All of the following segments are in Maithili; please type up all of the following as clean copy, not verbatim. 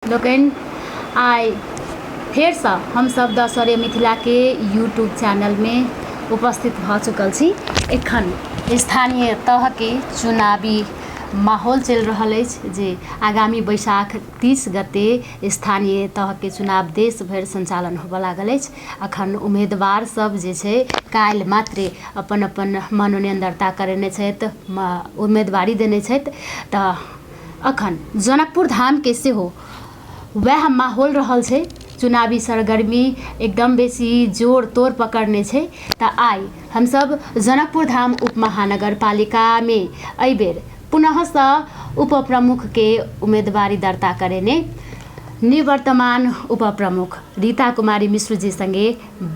लोकनि आइ फेरसँ हमसभ दशहरे मिथिलाके यूट्यूब चैनलमे उपस्थित भऽ चुकल छी। एखन स्थानीय तहके चुनावी माहौल चलि रहल अछि जे आगामी बैसाख 30 गते स्थानीय तहके चुनाव देश भरि सञ्चालन होबऽ लागल अछि। एखन उम्मीदवार सब जे छै काल्हि मात्रे अपन अपन मनोनयन दर्ता करेने छथि, उम्मीदवारी देने छथि। तऽ अखन जनकपुर धामके सेहो वएह माहौल रहल छै। चुनावी सरगर्मी एकदम बेसी जोर तोड़ पकड़ने छै। तऽ आइ हमसब जनकपुर धाम उप महानगरपालिकामे एहिबेर पुनःसँ उप प्रमुखके उम्मेदवारी दर्ता करेने निवर्तमान उप प्रमुख रीता कुमारी मिश्रजी सङ्गे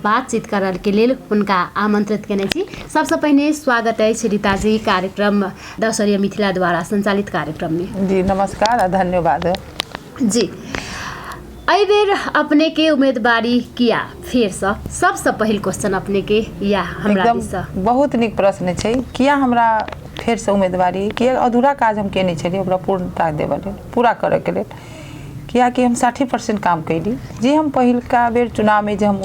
बातचीत करऽके लेल हुनका आमन्त्रित केने छी। सबसँ पहिने स्वागत अछि रीताजी कार्यक्रम दशहरिया मिथिला द्वारा सञ्चालित कार्यक्रममे। जी नमस्कार आ धन्यवाद। जी एहि बेर अपनेके उम्मीदवारी किया फेरसँ, सबसँ पहिल क्वेश्चन अपनेके या हमरा एकदम दिससँ। बहुत नीक प्रश्न छै, किया हमरा फेरसँ उम्मीदवारी, किया अधूरा काज हम केने छलियै ओकरा पूर्णता देबऽ लेल, पूरा करऽके लेल, कियाकि हम 60% काम कयली। जे हम पहिलका बेर चुनावमे जे हम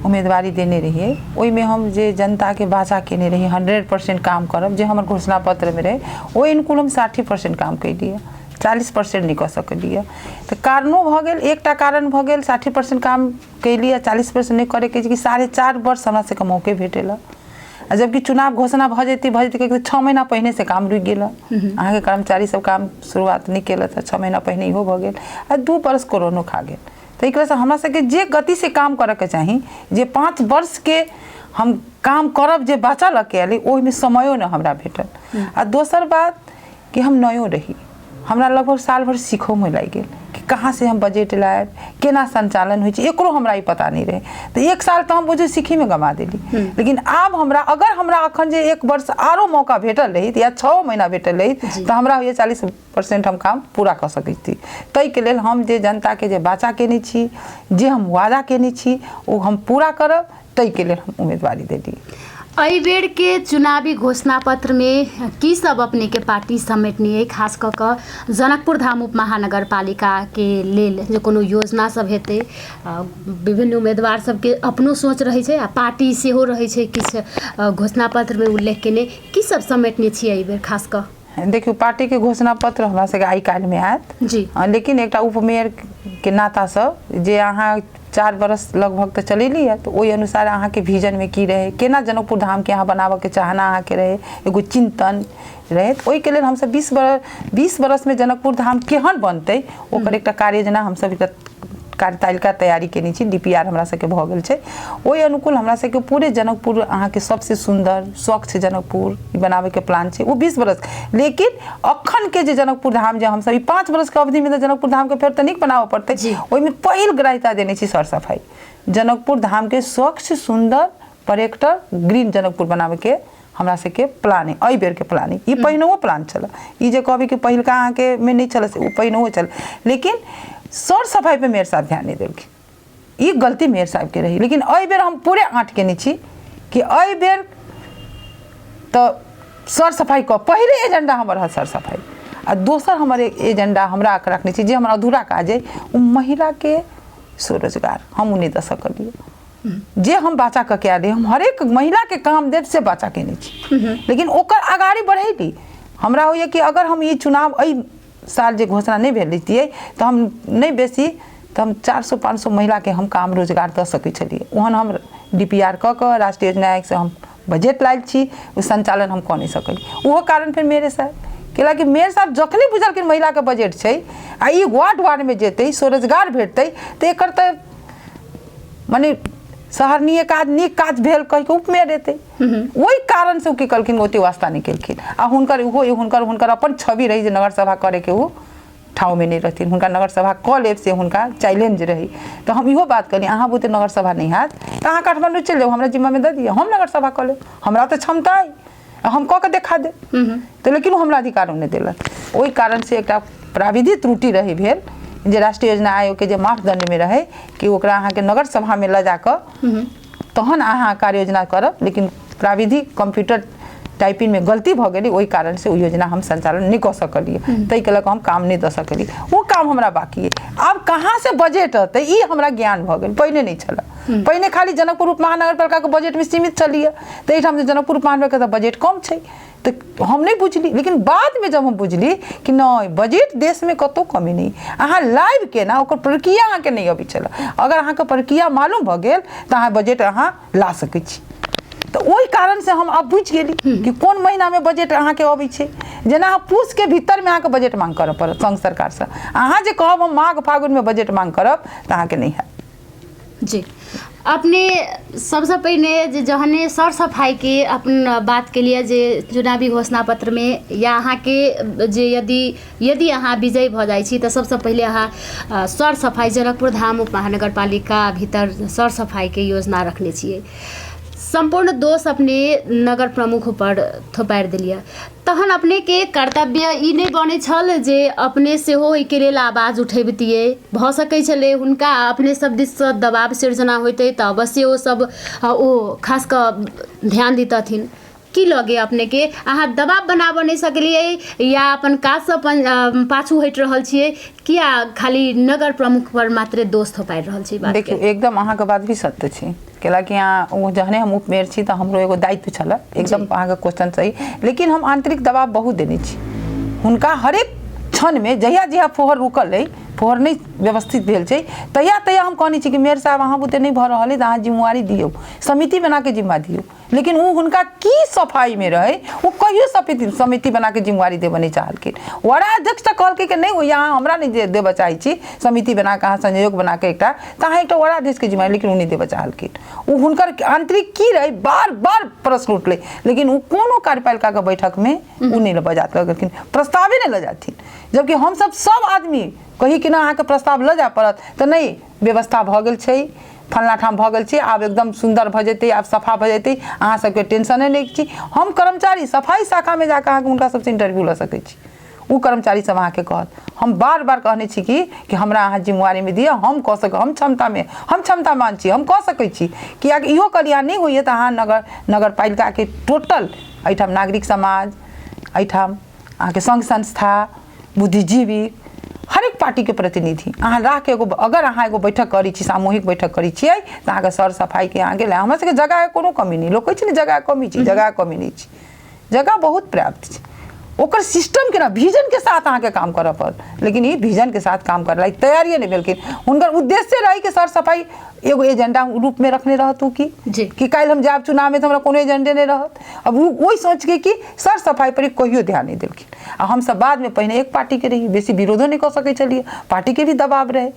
उम्मीदवारी देने रहियै ओहिमे हम जे जनताके वाचा केने रहियै 100% काम करब, जे हमर घोषणा पत्रमे रहै ओहि अनुकूल हम 60% काम कयलियै, 40% नहि कऽ सकलियै। तऽ कारणो भऽ गेल, एकटा कारण भऽ गेल 60% काम कयली आ 40% नहि करैके कि 4.5 वर्ष हमरा सबके मौके भेटल, आ जबकि चुनाव घोषणा भऽ जेतै कियाकि 6 महीना पहिने से काम रुकि गेल, अहाँके कर्मचारी सब काम शुरुआत नहि केलक तऽ 6 महीना पहिने इहो भऽ गेल आ 2 वर्ष कोरोनो खा गेल। ताहिके वजहसँ हमरा सबके जे गतिसँ काम करऽके चाही, जे 5 वर्षके हम काम करब जे बाचा लऽ के एली ओहिमे समयो नहि हमरा भेटल। आ दोसर बात कि हम नयो रही, हमरा लगभग साल भरि सीखोमे लागि गेल कि कहाँसँ हम बजट लायब, केना संचालन होइ छै, एकरो हमरा ई पता नहि रहै। तऽ 1 साल तऽ हम बुझू सीखीमे गमा देली। लेकिन आब हमरा अगर हमरा अखन जे 1 वर्ष आरो मौका भेटल रहित या 6 महीना भेटल रहित तऽ हमरा होइए 40% हम काम पूरा कऽ सकै छी। ताहिके लेल हम जे जनताके जे वाचा केने छी, जे हम वादा केने छी ओ हम पूरा करब, ताहिके लेल हम उम्मीदवारी देली। एहि बेरके चुनावी घोषणा पत्रमे की सब अपनेके पार्टी समेटने अइ, खास कऽ कऽ जनकपुर धाम उप महानगरपालिकाके लेल जे कोनो योजना सब हेतै, विभिन्न उम्मीदवार सबके अपनो सोच रहै छै आ पार्टी सेहो रहै छै किछु घोषणा पत्रमे उल्लेख केने, की सब समेटने छियै एहि बेर खास कऽ? देखियौ, पार्टीके घोषणा पत्र हमरा सबके आइ काल्हिमे आयत जी, लेकिन एकटा उपमेयरके नातासँ जे अहाँ 4 बरस लगभग तऽ चलेली है, तऽ ओहि अनुसार अहाँके विजनमे की रहै, केना जनकपुर धामके अहाँ बनाबऽके चाहना अहाँके रहै, एगो चिन्तन रहै, तऽ ओहिके लेल हमसब 20 बरसमे जनकपुर धाम केहन बनतै ओकर एकटा कार्य योजना हमसब एकटा कार्यतालिका तैयारी केने छी, DPR हमरा सबके भऽ गेल छै। ओहि अनुकूल हमरा सबके पूरे जनकपुर अहाँके सबसे सुन्दर स्वच्छ जनकपुर बनाबैके प्लान छै ओ 20 बरस। लेकिन अखनके जे जनकपुर धाम जे हमसब ई 5 बरसके अवधिमे तऽ जनकपुर धामके फेर तऽ नीक बनाबऽ पड़तै, ओहिमे पहिल ग्राह्यता देने छी सर सफाइ, जनकपुर धामके स्वच्छ सुन्दर पर्यटक ग्रीन जनकपुर बनाबैके हमरा सबके प्लान अइ, एहि बेरके प्लान अइ। ई पहिनहो प्लान छलै, ई जे कहबै कि पहिलका अहाँके मे नहि छलै से ओ पहिनहो छलै, लेकिन सर सफाइ पे मेयर साहब ध्यान नहि देलखिन, ई गलती मेयर साहबके रहै। लेकिन एहि बेर हम पूरे आँट केने छी कि एहि बेर तऽ सर सफाइ कऽ पहिले एजेंडा हमर रहत सर सफाइ, आ दोसर हमर एजेंडा हमरा रखने छी जे हमर अधूरा काज अइ ओ महिलाके स्वरोजगार हम ओ नहि दऽ सकलियै जे हम वाचा कऽ के आयल रही, हम हरेक महिलाके काम देब से वाचा केने छी, लेकिन ओकर अगाड़ी बढ़ेली। हमरा होइए कि अगर हम ई चुनाव एहि साल जे घोषणा नहि भेल रहितियै तऽ हम नहि बेसी तऽ हम 400-500 महिलाके हम काम रोजगार दऽ सकै छलियै। ओहन हम DPR कऽ कऽ राष्ट्रीय योजना आयोगसँ हम बजट लायल छी, ओ संचालन हम कऽ नहि सकलियै। ओहो कारण फेर मेयरे साहब, कैलाकि मेयर साहब जखने बुझलखिन महिलाके बजट छै आ ई वार्ड वार्डमे जेतै स्वरोजगार भेटतै तऽ एकर तऽ मने सहरनीय काज नीक काज भेल कहि के उपमेयर एतै, ओहि कारण से ओ की कलखिन ओते वास्ता नहि केलखिन। आ हुनकर ओहो हुनकर हुनकर अपन छवि रही जे नगर सभा करे के ओ ठाँवमे नहि रहथिन, हुनका नगर सभा कऽ लेब से हुनका चैलेंज रही। तऽ हम इहो बात कहलियै अहाँ बुते नगर सभा नहि हैत तऽ अहाँ काठमाण्डू चलि जाउ, हमरा जिम्मामे दऽ दिअ, हम नगर सभा कऽ लेब, हमरा तऽ क्षमता अइ, हम कऽ के देखा देब। तऽ लेकिन ओ हमरा अधिकारो नहि देलक। ओहि कारणसँ एकटा प्राविधिक त्रुटि रही भेल जे राष्ट्रीय योजना आयोगके जे मापदण्डमे रहै कि ओकरा अहाँके नगर सभामे लऽ जाकऽ तहन अहाँ कार्य योजना करब, लेकिन प्राविधिक कंप्यूटर टाइपिंगमे गलती भऽ गेलै, ओहि कारणसँ ओ योजना हम संचालन नहि कऽ सकलियै, ताहिके लऽ कऽ हम काम नहि दऽ सकलियै। ओ काम हमरा बाकी अइ। आब कहाँसँ बजट अतै ई हमरा ज्ञान भऽ गेल, पहिने नहि छलए। पहिने खाली जनकपुर उप महानगरपालिकाके बजटमे सीमित छलियै, तऽ एहिठाम जे जनकपुर उप महानगरपालिका बजट कम छै तऽ हम नहि बुझली। लेकिन बादमे जब हम बुझली कि नहि, बजट देशमे कतहु कमी नहि, अहाँ लाइव केना ओकर प्रक्रिया अहाँके नहि अबै छलए। अगर अहाँके प्रक्रिया मालूम भऽ गेल तऽ अहाँ बजट अहाँ ला सकै छी। तऽ ओहि कारणसँ हम आब बुझि गेली कि कोन महीनामे बजट अहाँके अबै छै। जेना अहाँ पूसके भीतरमे अहाँके बजट मांग करऽ पड़त संघ सरकारसँ। अहाँ जे कहब हम माघ फागुनमे बजट मांग करब तऽ अहाँके नहि हैत। जी, अपने सबसँ पहिने जे जहने सर सफाइके अपन बात केलियै जे चुनावी घोषणा पत्रमे या अहाँके जे यदि यदि अहाँ विजयी भऽ जाइ छी तऽ सबसँ पहिले अहाँ सर सफाइ जनकपुर धाम उप महानगरपालिका भीतर सर सफाइके योजना रखने छियै। सम्पूर्ण दोष अपने नगर प्रमुखपर थोपारि देलियै, तहन अपनेके कर्तव्य ई नहि बनै छल जे अपने सेहो ओहिके लेल आवाज उठेबतियै? भऽ सकै छलै हुनका अपने सब दिससँ दबाव सिर्जना होइतै तऽ अवश्य ओ सब ओ खास कऽ ध्यान दितथिन। की लगैए अपनेके, अहाँ दबाव बनाबऽ नहि सकलियै या अपन काजसँ अपन पाछू हटि रहल छियै? किया खाली नगर प्रमुखपर मात्रे दोष थोपारि रहल छी बातके? देखियौ, एकदम अहाँके बात भी सत्य छै, कैलाकि अहाँ ओ जहने हम उपमेयर छी तऽ हमरो एगो दायित्व छलए। एकदम अहाँके क्वेश्चन सही, लेकिन हम आंतरिक दबाव बहुत देने छी हुनका हरेक क्षणमे। जहिया जहिया फोहर रुकल अइ, फोहर नहि व्यवस्थित भेल छै, तहिया तहिया हम कहने छी कि मेयर साहब, अहाँ बुते नहि भऽ रहल अइ तऽ अहाँ जिम्मेवारी दियौ, समिति बनाके जिम्मा दियौ। लेकिन ओ हुनका की सफाइमे रहै, ओ कहियो समिति समिति बनाके जिम्मेवारी देबऽ नहि चाहलखिन। वड़ा अध्यक्ष तऽ कहलकै कि नहि होइए, अहाँ हमरा नहि देबऽ चाहै छी समिति बनाकऽ, अहाँ संयोजक बनाकऽ एकटा तऽ अहाँ एकटा वड़ा अध्यक्षके जिम्मेवारी, लेकिन ओ नहि देबऽ चाहलखिन। ओ हुनकर आंतरिक की रहै, बार बार प्रश्न उठलै, लेकिन ओ कोनो कार्यपालिकाके बैठकमे ओ नहि लऽ जात लगलखिन, प्रस्तावे नहि लऽ जाथिन। जबकि हमसब सब आदमी कही कि ना, अहाँके प्रस्ताव लऽ जाय पड़त, तऽ नहि, व्यवस्था भऽ गेल छै, फल्लाँ ठाम भऽ गेल छै, आब एकदम सुन्दर भऽ जेतै, आब सफा भऽ जेतै, अहाँ सबके टेंशने नहि छी। हम कर्मचारी सफाइ शाखामे जाकऽ अहाँके हुनका सबसँ इंटरव्यू लऽ सकै छी, ओ कर्मचारी सब अहाँके कहत। हम बार बार कहने छी कि हमरा अहाँ जिम्मेवारीमे दिअ, हम कऽ सकै, हम क्षमतामे, हम क्षमतावान छी, हम कऽ सकै छी। किएकि इहो कहलियै, अहाँ नहि होइए तऽ अहाँ नगर नगरपालिकाके टोटल एहिठाम नागरिक समाज, एहिठाम अहाँके संघ संस्था, बुद्धिजीवी, हरेक पार्टीके प्रतिनिधि अहाँ राखके एगो अगर अहाँ एगो बैठक करै छी, सामूहिक बैठक करै छियै, तऽ अहाँके सर सफाइके अहाँके हमरा सबके जगहके कोनो कमी नहि। लोक कहै छै ने जगहके कमी छै, जगहके कमी नहि छै, जगह बहुत पर्याप्त छै। ओकर सिस्टम केना विजनके साथ अहाँके काम करऽ पड़त, लेकिन ई विजनके साथ काम करऽ लायक तैयारिए नहि भेलखिन। हुनकर उद्देश्य रहै कि सर सफाइ एगो एजेंडा रूपमे रखने रहत ओ कि काल्हि हम जायब चुनावमे तऽ हमरा कोनो एजेंडे नहि रहत। अब ओ ओहि सोचके कि सर सफाइ पर कहियो ध्यान नहि देलखिन। आ हमसब बादमे पहिने एक पार्टीके रही, बेसी विरोधो नहि कऽ सकै छलियै, पार्टीके भी दबाव रहै,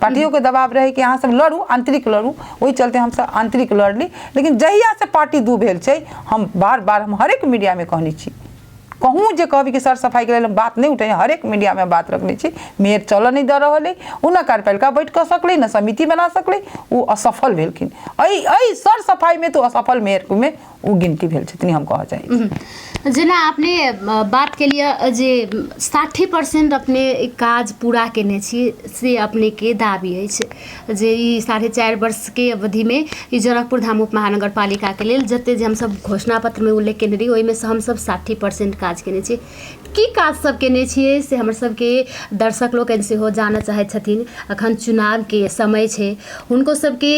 पार्टियोके दबाव रहै कि अहाँ सब लड़ू, आंतरिक लड़ू। ओहि चलते हमसब आंतरिक लड़ली। लेकिन जहियासँ पार्टी दू भेल छै, हम बार बार हम हरेक मीडियामे कहने छी, कहूँ जे कहबी कि सर सफाइके लेल हम बात नहि उठे, हरेक मीडियामे बात रखने छी। मेयर चलऽ नहि दऽ रहल अइ, ओ ने कार्यपालिका बैठ कऽ सकलै, ने समिति बना सकलै, ओ असफल भेलखिन। एहि एहि सर सफाइमे तऽ असफल मेयरमे ओ गिनती भेल छथिन, हम कहऽ चाहै छी। जेना अपने बात केलियै जे 60% अपने काज पूरा केने छी से अपनेके दाबी अछि जे ई 4.5 वर्षके अवधिमे ई जनकपुर धाम उप महानगरपालिकाके लेल जते जे हमसब घोषणा पत्रमे उल्लेख केने रही ओहिमे सँ हमसब 60% काज केने छी। की काज सब केने छियै से हमर सबके दर्शक लोकनि सेहो जानऽ चाहै छथिन। अखन चुनावके समय छै, हुनको सबके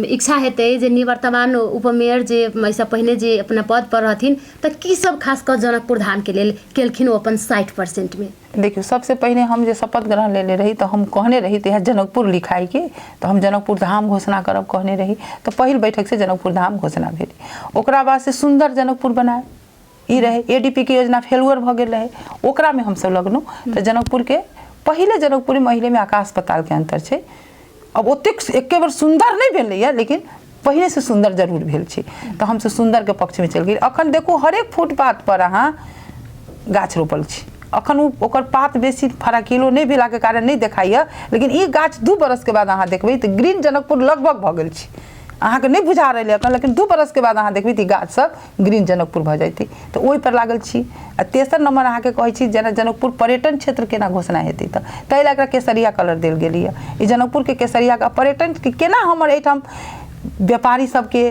इच्छा हेतै जे निवर्तमान उपमेयर जे एहिसँ पहिने जे अपना पदपर रहथिन तऽ की सब खास कऽ जनकपुर धामके लेल केलखिन ओ अपन 60%मे? देखियौ, सबसँ पहिने हम जे शपथ ग्रहण लेने रही तऽ हम कहने रही तऽ इएह जनकपुर लिखाइके तऽ हम जनकपुर धाम घोषणा करब कहने रही, तऽ पहिल बैठकसँ जनकपुर धाम घोषणा भेल। ओकरा बादसँ सुन्दर जनकपुर बनायब ई रहै। ए डी पी के योजना फेलुअर भऽ गेल रहै, ओकरामे हमसब लगलहुँ। तऽ जनकपुरके पहिले जनकपुर महिलेमे आकाश पातालके अन्तर छै। अब ओतेक एके बेर सुन्दर नहि भेलैए, लेकिन पहिलेसँ सुन्दर जरूर भेल छै, तऽ हमसब सुन्दरके पक्षमे चलि गेली। अखन देखू, हरेक फुटपाथ पर अहाँ गाछ रोपल छै। अखन ओ ओकर पात बेसी फराकिलो नहि भेलाके कारण नहि देखाइए, लेकिन ई गाछ 2 बरसके बाद अहाँ देखबै तऽ ग्रीन जनकपुर लगभग भऽ गेल छै। अहाँके नहि बुझा रहलै एखन, लेकिन 2 बरसके बाद अहाँ देखबै तऽ ई गाछ सब ग्रीन जनकपुर भऽ जेतै, तऽ ओहिपर लागल छी। आ तेसर नम्बर अहाँके कहै छी, जेना जनकपुर पर्यटन क्षेत्र केना घोषणा हेतै, तऽ ताहि लए एकरा केसरिया कलर देल गेलैए। ई जनकपुरके केसरिया पर्यटन केना हमर एहिठाम व्यापारी सबके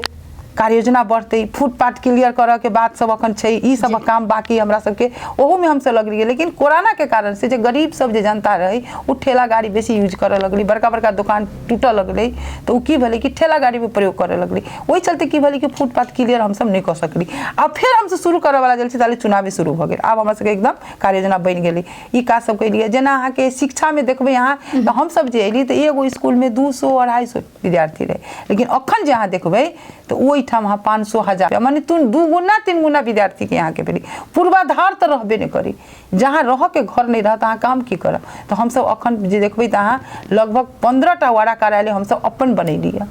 कार्ययोजना बढ़तै। फुटपाथ क्लियर करऽके बात सब अखन छै, ई सब काम बाकी हमरा सबके, ओहूमे हमसब लगलियै। लेकिन कोरोनाके कारण से जे गरीब सब जे जनता रहै ओ ठेला गाड़ी बेसी यूज करऽ लगलै, बड़का बड़का दोकान टूटऽ लगलै, तऽ ओ की भेलै कि ठेला गाड़ीमे प्रयोग करऽ लगलै। ओहि चलते की भेलै कि फुटपाथ क्लियर हमसब नहि कऽ सकली। आ फेर हमसब शुरू करऽवला गेल छी ताले चुनावे शुरू भऽ गेल। आब हमरा सबके एकदम कार्ययोजना बनि गेलै। ई काज सब केलियै। जेना अहाँके शिक्षामे देखबै अहाँ तऽ हमसब जे एली तऽ एगो इसकुलमे 200 250 विद्यार्थी रहै, लेकिन अखन जे अहाँ देखबै तऽ ओहिठाम अहाँ 500 1000 मने 2 गुना 3 गुना विद्यार्थीके अहाँके भेलै। पूर्वाधार तऽ रहबे नहि करी, जहाँ रहऽके घर नहि रहत अहाँ काम की करब। तऽ हमसब अखन जे देखबै तऽ अहाँ लगभग 15टा वाड़ा कार्यालय हमसब अपन बनेली हँ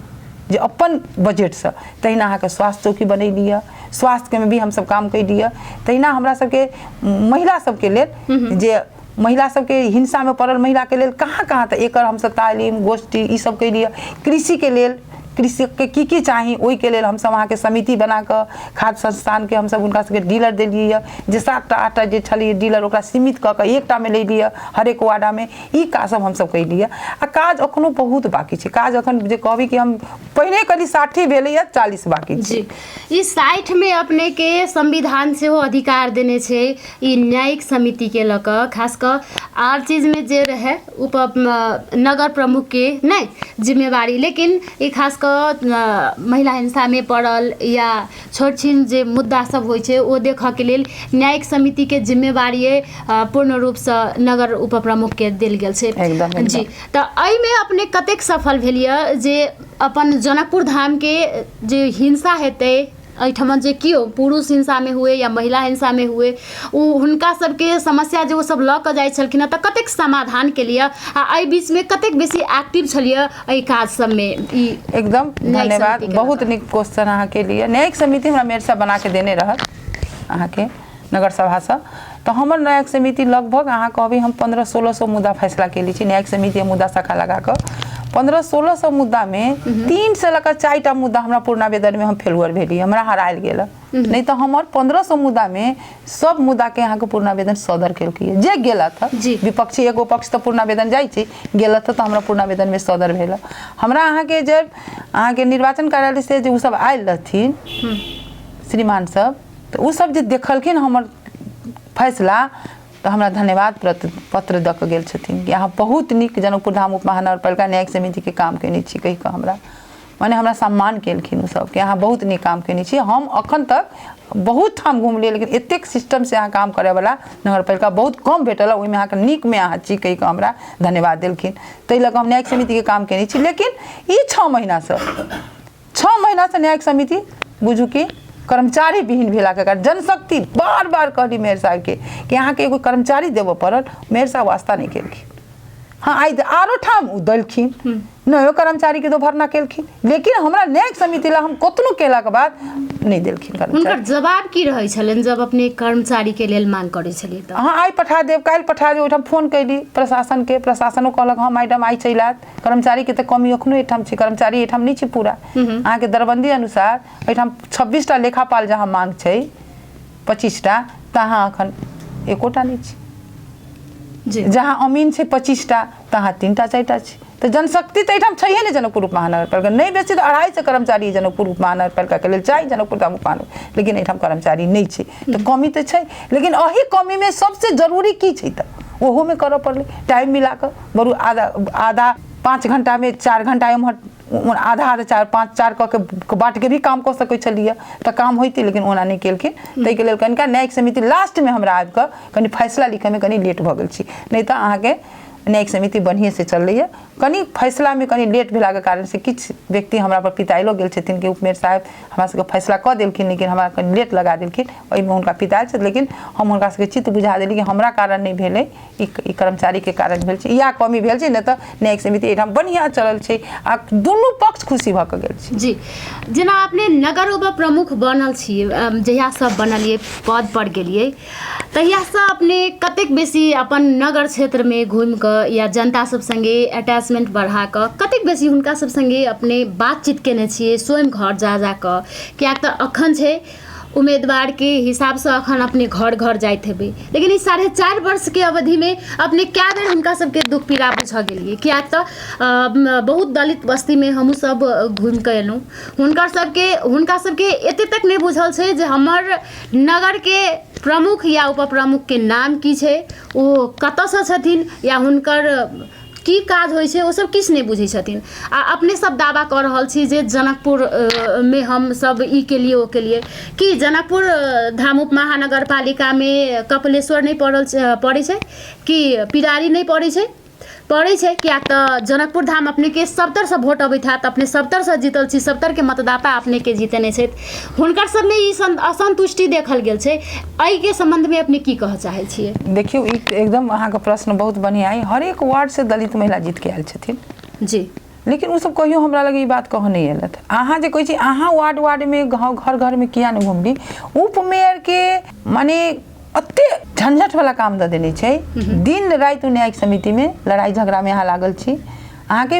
जे अपन बजटसँ। तहिना अहाँके स्वास्थ्य चौकी बनेली हँ, स्वास्थ्यमे भी हमसब काम कैली हँ। तहिना हमरा सबके महिला सबके लेल जे महिला सबके हिंसामे पड़ल महिलाके लेल कहाँ कहाँ तऽ एकर हमसब तालीम गोष्ठी ई सब कैली हँ। कृषिके लेल कृषकके की की चाही ओहिके लेल हमसब अहाँके समिति बनाकऽ खाद्य संस्थानके हमसब हुनका सबके डीलर देलियै यऽ, जे 7टा 8टा जे छलै डीलर ओकरा सीमित कऽ कऽ एकटामे लेलियै हरेक वार्डामे। ई काज सब हमसब कैलियै। आ काज अखनो बहुत बाकी छै। काज अखन जे कहबै कि हम पहिने कहली 60 भेलैए, 40 बाकी छै। जी, ई 60 मे अपने के संविधान सेहो अधिकार देने छै ई न्यायिक समिति के लऽ कऽ, खास कऽ आर चीज में जे रहे उप नगर प्रमुख के नहि जिम्मेवारी, लेकिन ई खास कऽ महिला हिंसा में पड़ल या छोट छिन जे मुद्दा सब होइ छै ओ देखऽ के लेल न्यायिक समिति के जिम्मेवारी पूर्ण रूपसँ नगर उप प्रमुख के देल गेल छै। एकदम। जी, तऽ एहिमे अपने कतेक सफल भेलियै जे अपन जनकपुर धामके जे हिंसा हेतै एहिठाम, जे केओ पुरुष हिंसामे हुए या महिला हिंसामे हुए, ओ हुनका सबके समस्या जे ओ सब लऽ कऽ जाइ छलखिन हँ तऽ कतेक समाधान केलियै आ एहि बीचमे कतेक बेसी एक्टिव छलियै एहि काज सबमे ई? एकदम न्यायिक धन्यवाद, समितिके लऽ बहुत कऽ। नीक क्वेश्चन अहाँके लिए। न्यायिक समिति हमरा मेयर साहब बना के देने रहत अहाँके नगर सभासँ, तऽ हमर न्यायिक समिति लगभग अहाँ कहबै हम 1500-1600 मुद्दा फैसला केले छी न्यायिक समिति मुद्दा शाखा लगा कऽ। 1500-1600 मुद्दामे 3 से लऽ कऽ 4टा मुद्दा हमरा पूर्णावेदनमे हम फेलुअर भेली, हमरा हरायल गेल। नहि तऽ हमर 1500 मुद्दामे सब मुद्दाके अहाँके पूर्णावेदन सदर केलकै जे गेलथि हँ। विपक्षी एगो पक्ष तऽ पूर्णावेदन जाइ छै, गेलथि तऽ हमरा पूर्णावेदनमे सदर भेल। हमरा अहाँके जे अहाँके निर्वाचन कार्यालय से जे ओ सब आयल रहथिन श्रीमान सब, तऽ ओ सब जे देखलखिन हमर फैसला तऽ हमरा धन्यवाद पत्र दऽ कऽ गेल छथिन कि अहाँ बहुत नीक जनकपुर धाम उप महानगरपालिका न्यायिक समितिके काम कयने छी कहि कऽ हमरा मने हमरा सम्मान केलखिन ओ सब कि अहाँ बहुत नीक काम कयने छी। हम अखन तक बहुत ठाम घुमलियै, लेकिन एतेक सिस्टमसँ अहाँ काम करयवला नगरपालिका बहुत कम भेटल, ओहिमे अहाँके नीकमे अहाँ छी कहि कऽ हमरा धन्यवाद देलखिन। ताहि लऽ कऽ हम न्यायिक समितिके काम कयने छी। लेकिन ई 6 महीनासँ, 6 महीनासँ न्यायिक समिति बुझू कि कर्मचारी विहीन भेलाके कारण जनशक्ति बार बार कहली मेयर साहबके कि अहाँके एगो कर्मचारी देबऽ पड़ल। मेयर साहब वास्ता नहि केलखिन। हँ, आइ आरो ठाम ओ देलखिन, नयो कर्मचारीके तो भरना केलखिन, लेकिन हमरा न्यायिक समिति ला हम कतनो केलाके बाद नहि देलखिन कर्मचारी। हुनकर जवाब की रहै छलनि जब अपने कर्मचारीके लेल मांग करै छलियै तऽ? अहाँ आइ पठा देब, काल्हि पठा देब। ओहिठाम फोन कयली प्रशासनके, प्रशासनो कहलक हँ मैडम, आइ चलि आयत। कर्मचारीके तऽ कमी एखनो एहिठाम छै, कर्मचारी एहिठाम नहि छै पूरा। अहाँके दरबन्दी अनुसार एहिठाम 26टा लेखापाल जहाँ मांग छै, 25टा, तहाँ एखन एकोटा नहि छै। जहाँ अमीन छै 25टा, तहाँ 3टा 4टा छै। तऽ जनशक्ति तऽ एहिठाम छैहे नहि जनकपुर उप महानगरपालिका। नहि बेसी तऽ 250 कर्मचारी जनकपुर उप महानगरपालिकाके लेल चाही, जनकपुर धाम उप महानगर, लेकिन एहिठाम कर्मचारी नहि छै, तऽ कमी तऽ छै। लेकिन एहि कमीमे सबसँ जरूरी की छै तऽ ओहोमे करऽ पड़लै टाइम मिला कऽ। बरू आधा आधा 5 घंटामे 4 घंटा एम्हर आधा आधा 4 5 4 कऽ के बाँटिके भी काम कऽ सकै छलियै तऽ काम होइतै, लेकिन ओना नहि केलखिन। ताहिके लेल कनिका न्यायिक समिति लास्टमे हमरा आबि कऽ कनि फैसला लिखैमे कनि लेट भऽ गेल छी, नहि तऽ अहाँके न्यायिक समिति बढ़िएँसँ चललैए। कनि फैसलामे कनि लेट भेलाके कारणसँ किछु व्यक्ति हमरा पर पिताइलो गेल छथिन कि उपमेयर साहेब हमरा सबके फैसला कऽ देलखिन, लेकिन हमरा कनि लेट लगा देलखिन। ओहिमे हुनका पितायल छथि, लेकिन हम हुनका सबके चित्त बुझा देली कि हमरा कारण नहि भेलै ई, ई कर्मचारीके कारण भेल छै, इएह कमी भेल छै, नहि तऽ न्यायिक समिति एहिठाम बढ़िआँ चलल छै आ दुनू पक्ष खुशी भऽ कऽ गेल छै। जी, जेना अपने नगर उप प्रमुख बनल छी, जहियासँ बनलियै, पद पर गेलियै, तहियासँ अपने कतेक बेसी अपन नगर क्षेत्रमे घुमि कऽ या जनता सब सङ्गे अटैचमेंट बढ़ा कऽ कतेक बेसी हुनका सब सङ्गे अपने बातचीत केने छियै स्वयं घर जा जा कऽ? किएक तऽ अखन छै उम्मीदवारके हिसाबसँ अखन अपने घर घर जाइत हेबै, लेकिन ई 4.5 वर्षके अवधिमे अपने कए बेर हुनका सबके दुःख पीड़ा बुझऽ गेलियै? किएक तऽ बहुत दलित बस्तीमे हमहूँ सब घुमि कऽ एलहुँ, हुनका सबके एते तक नहि बुझल छै जे हमर नगरके प्रमुख या उपप्रमुखके नाम की छै, ओ कतऽसँ छथिन या हुनकर की काज होइ छै, ओ सब किछु नहि बुझै छथिन। आ अपने सब दावा कऽ रहल छी जे जनकपुर मे हम सब ई केलियै ओ केलियै। की जनकपुर धाम उप महानगरपालिकामे कपिलेश्वर नहि पड़ल पड़ै छै? कि पिरारी नहि पड़ै छै? पड़ै छै। किएक तऽ जनकपुर धाम अपनेके सबतरसँ वोट अबैत हैत, अपने सबतरसँ जीतल छी, सबतरके मतदाता अपनेके जीतेने छथि। हुनकर सबमे ई असन्तुष्टि देखल गेल छै, एहिके सम्बन्धमे अपने की कहऽ चाहै छियै? देखियौ, ई एकदम अहाँके प्रश्न बहुत बढ़िआँ अइ। हरेक वार्डसँ दलित महिला जीत के आयल छथिन लेकिन ओ सब कहियो हमरा लग ई बात कहऽ नहि अयलथि। अहाँ जे कहै छी अहाँ वार्ड वार्डमे गाँव घर घरमे किया नहि घुमली, उप मेयरके माने एते झंझटवला काम दऽ देने छै, दिन राति ओ न्यायिक समितिमे लड़ाइ झगड़ामे अहाँ लागल छी। अहाँके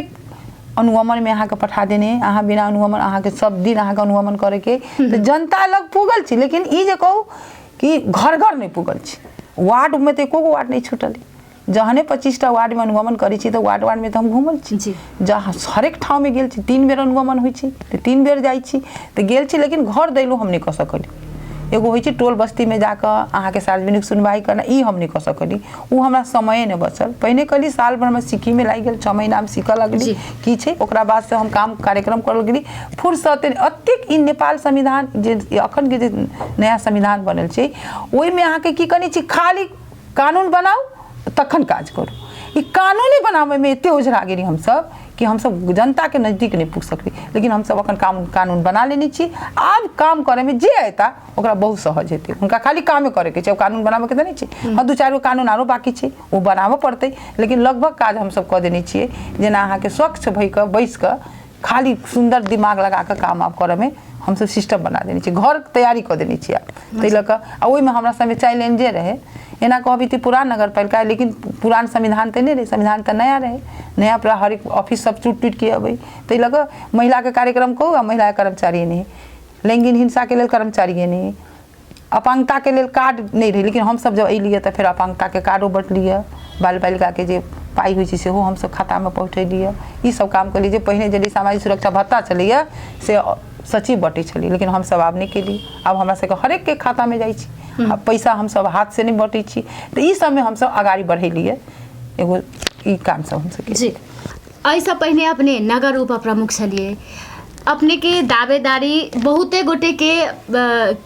अनुगमनमे अहाँके पठा देने, अहाँ बिना अनुगमन अहाँके सब दिन अहाँके अनुगमन करैके, तऽ जनता लग पुगल छी, लेकिन ई जे कहू कि घर घर नहि पुगल छी। वार्डमे तऽ एको गो वार्ड नहि छूटल। जहने 25टा वार्डमे अनुगमन करै छी तऽ वार्ड वार्डमे तऽ हम घूमल छी, जहाँ हरेक ठाममे गेल छी। 3 बेर अनुगमन होइ छै तऽ 3 बेर जाइ छी तऽ गेल छी, लेकिन घर दैलो हम नहि कऽ सकली। एगो होइ छै टोल बस्तीमे जाकऽ अहाँके सार्वजनिक सुनवाइ करना, ई हम नहि कऽ सकली, ओ हमरा समये नहि बचल। पहिने कहली साल भर हमरा सिखीमे लागि गेल, 6 महीना हम सीखऽ लगली की छै, ओकरा बादसँ हम काम कार्यक्रम करऽ लगली। फुर्सत एतेक ई नेपाल संविधान जे अखनके जे नया संविधान बनल छै ओहिमे अहाँके की कहने छै, खाली कानून बनाउ तखन काज करू। ई कानूने बनाबैमे एते ओझरा गेली हमसब कि हमसब जनताके नजदीक नहि पुग सकली, लेकिन हमसब अखन काम कानून बना लेने छी। आब काम करैमे जे अयता ओकरा बहुत सहज हेतै, हुनका खाली कामे करैके छै, कानून बनाबैके तऽ नहि छै। हँ, 2-4 गो कानून आरो बाकी छै, ओ बनाबऽ पड़तै, लेकिन लगभग काज हमसब कऽ देने छियै। जेना अहाँके स्वच्छ भऽ कऽ बैस कऽ खाली सुन्दर दिमाग लगा कऽ काम आब करऽमे हमसब सिस्टम बना देने छियै, घर तैयारी कऽ देने छियै आब ताहि लऽ कऽ। आ ओहिमे हमरा सबमे चैलेंजे रहै, एना कहबी तऽ पुरान नगरपालिका, लेकिन पुरान संविधान तऽ नहि रहै, संविधान तऽ नया रहै। नया पूरा हरेक ऑफिस सब टूटि टूटि के अबै, ताहि लऽ कऽ महिलाके कार्यक्रम कहू आ महिलाके कर्मचारी नहि, लैंगिक हिंसाके लेल कर्मचारिए नहि, अपाङ्गताके लेल कार्ड नहि रहै। लेकिन हमसब जब अयलियै तऽ फेर अपाङ्गताके कार्डो बँटलियै, बाल बालिकाके जे पाइ होइ छै सेहो हमसब खातामे पहुँचेलियै। ई सब काम केलियै। जे पहिने जे सामाजिक सुरक्षा भत्ता छलैया से सचिव बँटै छलै, लेकिन हमसब आब नहि केलियै। आब हमरा सबके हरेकके खातामे जाइ छै आ पैसा हमसब हाथसँ नहि बँटै छी। तऽ ई सबमे हमसब अगाड़ी बढ़ेलियै, एगो ई काम सब हमसब केलियै। जी, एहिसँ पहिने अपने नगर उप प्रमुख छलियै, अपनेके दावेदारी बहुते गोटेके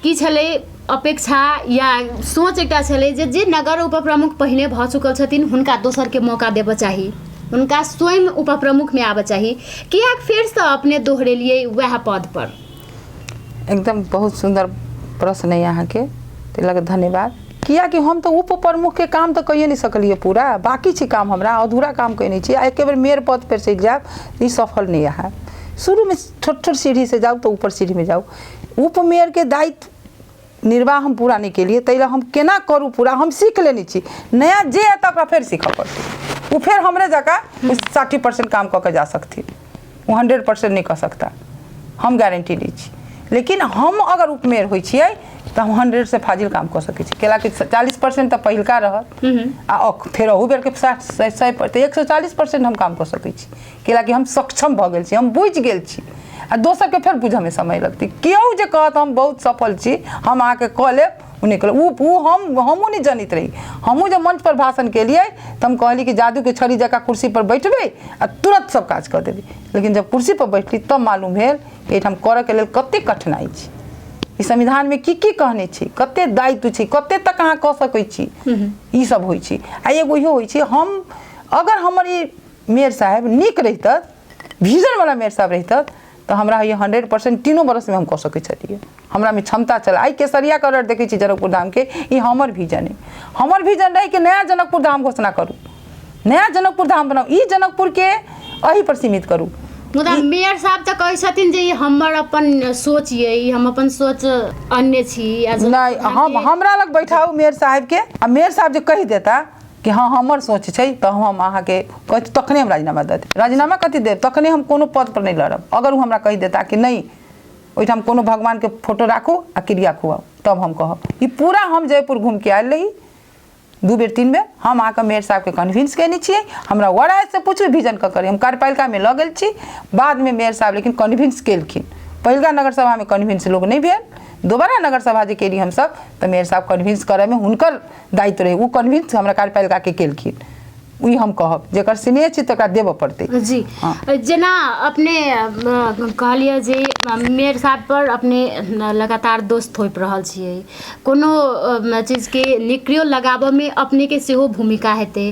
की छलै, अपेक्षा या सोच एकटा छलै जे जे नगर उप प्रमुख पहिने भऽ चुकल छथिन हुनका दोसरके मौका देबऽ चाही, हुनका स्वयं उप प्रमुखमे आबऽ चाही। किएक फेरसँ अपने दोहरेलियै वएह पदपर? एकदम बहुत सुन्दर प्रश्न अइ अहाँके, ताहि लऽ कऽ धन्यवाद। किएकि हम तऽ उप प्रमुखके काम तऽ कइए नहि सकलियै पूरा, बाँकी छै काम, हमरा अधूरा काम कयने छी। आ एके बेर मेयर पद पर चलि जायब, ई सफल नहि हैत। शुरूमे छोट छोट सीढ़ीसँ जाउ तऽ ऊपर सीढ़ीमे जाउ। उप मेयरके दायित्व निर्वाह हम पूरा नहि केलियै, ताहि लए हम केना करू पूरा हम सीख लेने छी। नया जे एतऽ ओकरा फेर सीखऽ पड़तै, ओ फेर हमरे जकाँ 60% काम कऽ के जा सकथिन, ओ 100% नहि कऽ सकता, हम गारंटी लै छी। लेकिन हम अगर उपमेयर होइ छियै तऽ हम 100 से फाजिल काम कऽ सकै छी, कैला कि 40% तऽ पहिलका रहत आ फेर अहू बेरके 60 100 पर तऽ 140% हम काम कऽ सकै छी, कैला कि हम सक्षम भऽ गेल छी, हम बुझि गेल छी। आ दोसरके फेर बुझऽमे समय लगतै। केओ जे कहत हम बहुत सफल छी, हम अहाँके कऽ लेब, ओ नहि कहलक। ओ हमहूँ नहि जनैत रही। हमहूँ जब मंच पर भाषण केलियै तऽ हम कहली कि जादूके छड़ी जकाँ कुर्सी पर बैठबै आ तुरंत सब काज कऽ देबै, लेकिन जब कुर्सी पर बैठली तब मालूम भेल कि एहिठाम करऽके लेल कते कठिनाइ छै, ई संविधानमे की की कहने छै, कते दायित्व छै, कते तक अहाँ कऽ सकै छी, ई सब होइ छै। आ एगो इहो होइ छै, हम अगर हमर ई मेयर साहेब नीक रहितथि, विजनवला मेयर साहब रहितथि, तऽ हमरा होइए 100% तीनो बरसमे हम कऽ सकै छलियै, हमरामे क्षमता छल। आइ केसरिया कलर देखै छी जनकपुर धामके, ई हमर विजन अइ। हमर विजन रहै कि नया जनकपुर धाम घोषणा करू, नया जनकपुर धाम बनाउ, ई जनकपुरके एहि पर सीमित करू। मुदा मेयर साहब तऽ कहै छथिन जे ई हमर अपन सोच ये, ई हम अपन सोच अन्य छी। आ जनकपुर नहि, धाम हम के- हमरा लग बैठाउ मेयर साहेबके, आ मेयर साहब जे कहि देता कि हँ हमर सोच छै, तऽ हम अहाँके कहै छी तखने हम राजीनामा दऽ देब। राजीनामा कथी देब, तखने हम कोनो पद पर नहि लड़ब अगर ओ हमरा कहि देता कि नहि ओहिठाम कोनो भगवानके फोटो राखू आ क्रिया खुआउ, तब हम कहब। ई पूरा हम जयपुर घूमिके आयल रही 2 बेर 3 बेर। हम अहाँके मेयर साहबके कन्विंस कयने छियै, हमरा वरायसँ पूछू विजन ककर, हम कार्यपालिकामे लऽ गेल छी। बादमे मेयर साहब लेकिन कन्विंस केलखिन। पहिलका नगर सभामे कन्विंस लोक नहि भेल, दोबारा नगर सभा जे केली हमसब तऽ मेयर साहब कन्विंस करयमे हुनकर दायित्व रहै, ओ कन्विंस हमरा कार्यपालिकाके केलखिन। ई हम कहब, जेकर स्नेह छै तकरा देबऽ पड़तै। जी हँ। जेना अपने कहलियै जे मेयर साहब पर अपने लगातार दोष थोपि रहल छियै, कोनो चीजके निक्रियो लगाबऽमे अपनेके सेहो भूमिका हेतै।